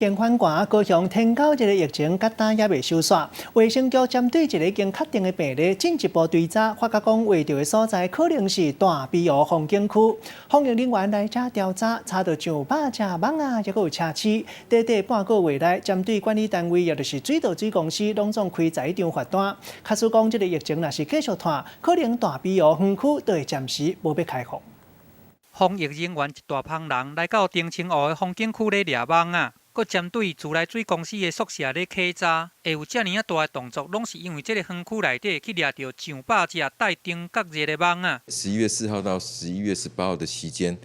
經反寒，高雄天狗日的疫情佮今猶未收煞。衛生局針對一个已經確定的病例進一步追查，發覺講畫著的所在可能是大埤湖風景區。防疫人員來遮調查，查著上百隻蠓仔，抑閣有車鼠。短短半個月內，針對管理單位，也就是水道水公司，攏總開11張罰單。假使講這个疫情若是繼續拖，可能大埤湖園區都會暫時無欲開放。防疫人員一大幫人來到澄清湖的風景區咧掠蠓仔，閣針對自來水公司的宿舍咧稽查，會有遮爾仔大的動作，攏是因為這个園區內底去掠著上百隻帶登革熱的蠓仔。 11月4號到11月18號的期間，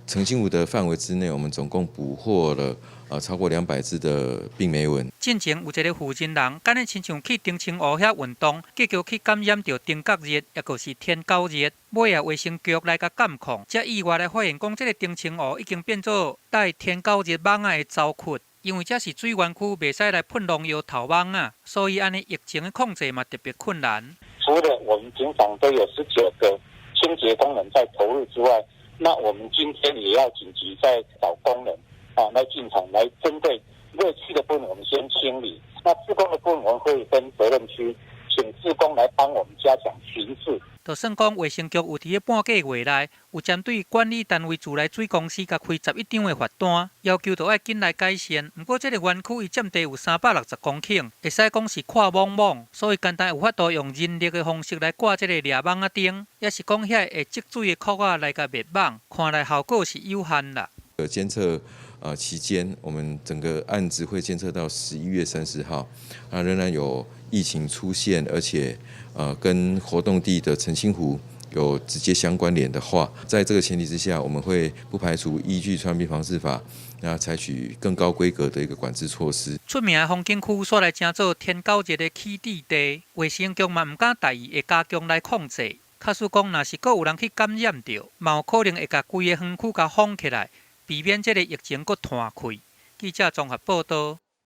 澄清湖的範圍之內，我們總共捕獲了超過200隻的病媒蚊。進前有一个負責人，敢若親像去澄清湖遐運動，結果去感染著登革熱，抑閣是天狗熱。尾仔衛生局來共監控，才意外來發現講，這个澄清湖已經變做帶天狗熱蠓仔的巢窟。因為這是水源區，袂使來噴農藥投蠓仔，所以按呢疫情的控制嘛特別困難。除了我們平常都有19個清潔工人在投入之外，那我們今天也要緊急再找工人啊來進場來針對熱區的部分，我們先清理。那志工的部分，我們會分責任區，請志工來幫我們加強巡視。就算講衛生局有佇咧半個月內，有針對管理單位自來水公司共開11張的罰單，要求著愛緊來改善。毋過這个園區伊佔地有360公頃，會使講是闊莽莽，所以簡單有法度用人力的方式來掛這个掠蠓仔燈，抑是講遐會積水的箍仔來共滅蠓，看來效果是有限啦。監測期間，我們整個案子會監測到11月30號，啊仍然有疫情出現，而且跟活動地的澄清湖有直接相關聯的話，在這個前提之下，我們會不排除依據傳染病防治法，那採取更高規格的一個管制措施。出名的風景區煞來成做天狗熱的起佇地，衛生局嘛毋敢大意，會加強來控制。假使講，若是閣有人去感染著，嘛有可能會共規个園區共封起來，避免這个疫情閣湠開。記者綜合報導。